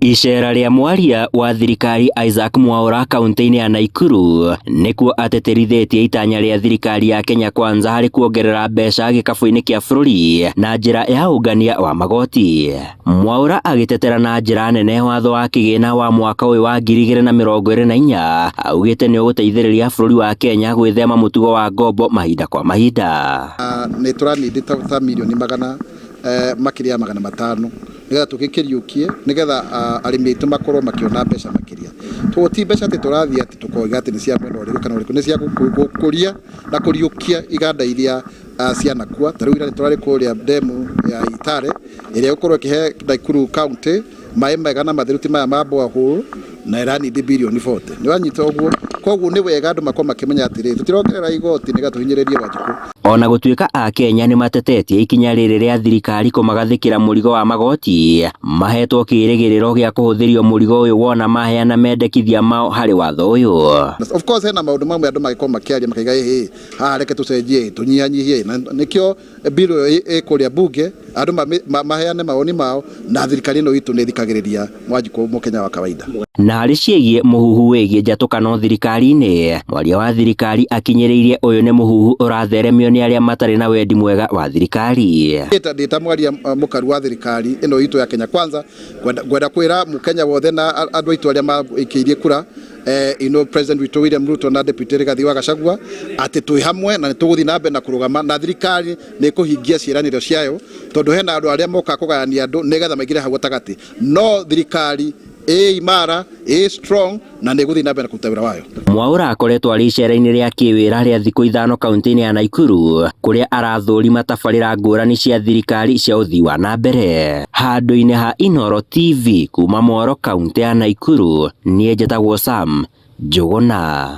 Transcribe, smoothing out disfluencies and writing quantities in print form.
Icera rĩa mwaria wa thirikari Isaac Mwaura kaunti-inĩ ya Naikuru nĩkuo atĩtĩrithĩtie itanya rĩa thirikari ya Kenya Kwanza harĩ kuongerera mbeca gĩkabũ-inĩ kĩa bũrũri na njĩra ya ũngania wa magoti. Mwaura agĩtetera na njĩra nene watho wa kĩgĩna wa mwaka ũyũ wa 2024 augĩte nĩ ũgũteithĩrĩria bũrũri wa Kenya gwĩthema mũtugo wa ngombo mahinda kwa mahinda. Nĩ tũranindi ta mirioni magana makĩria ya 500 nĩgetha tũgĩkĩriũkie nĩgetha arĩmi aitũ makorwo makĩona mbeca makĩria. Koguo ti mbeca atĩ tũrathiĩ atĩ tũkoiga atĩ nĩ cia mwena ũrĩkũ kana ũrĩkũ, nĩ cia gũkũria na kũriũkia iganda iria cianakua. Ta rĩu ira nĩ tũrarĩ kũrĩa ndemu ya Itare ĩrĩa ĩgũkorwo ĩkĩhe Nakuru County maĩ mega na matheru ti maya ma borehole na ĩranindi birioni 40. Nĩ wanyita ũguo? Koguo nĩ wega andũ makorwo makĩmenya atĩrĩrĩ, tũtirongerera igoti nĩgetha tũhinyĩrĩrie Wanjikũ. Ona gũtuĩka akenya nĩ matetetie ikinya rĩrĩ rĩa thirikari kũmagathĩkĩra mũrigo wa magoti, mahetwo kĩrĩgĩrĩro gĩa kũhũthĩrio mũrigo ũyũ wona maheana mendekithia mao harĩ watho ũyũ. Of course hena maũndũ mamwe andũ mangĩkorwo makĩaria makaiga ĩhĩ haha reke tũcenjie tũnyihanyihie, na nĩkĩo bill ĩyo ĩ kũrĩa bunge andũ maheane mawoni mao na thirikari ĩno itũ nĩ ĩthikagĩrĩria Wanjikũ mũkenya wa kawaida. Na harĩ ciĩgiĩ mũhuhu wĩgiĩ njatũkano thirikari-inĩ, mwaria wa thirikari akinyĩrĩirie ũyũ nĩ mũhuhu ũratheremio nĩ arĩa matarĩ na wendi mwega wa thirikari. Ndĩ ta mwaria mũkaru wa thirikari ĩno itũ ya Kenya Kwanza, ngwenda kwĩra mũkenya wothe na andũ aitũ arĩa maikĩirie kura ino President witũ William Ruto na Deputy Rigathi wa Gachagua atĩ twĩ hamwe na nĩ tũgũthiĩ na mbere na kũrũgama na thirikari nĩ ĩkũhingia ciĩranĩro ciayo, tondũ hena andũ arĩa mokaga kũgayania andũ nĩgetha maingĩre hau gatagatĩ, no thirikari ĩ imara ĩ strong na nĩ ĩgũthiĩ na mbere na kũruta wĩra wayo. Mwaura akoretwo arĩ icera-inĩ rĩa kĩwĩra rĩa thikũ 5 kaunti-inĩ ya Nakuru kũrĩa arathũrima tabarĩra ngũrani cia thirikari cia ũthii wa na mbere. Handũ-inĩ ha Inooro TV kuma Mworo kaunti ya Nakuru, niĩ njĩtagwo Sam Njũgũna.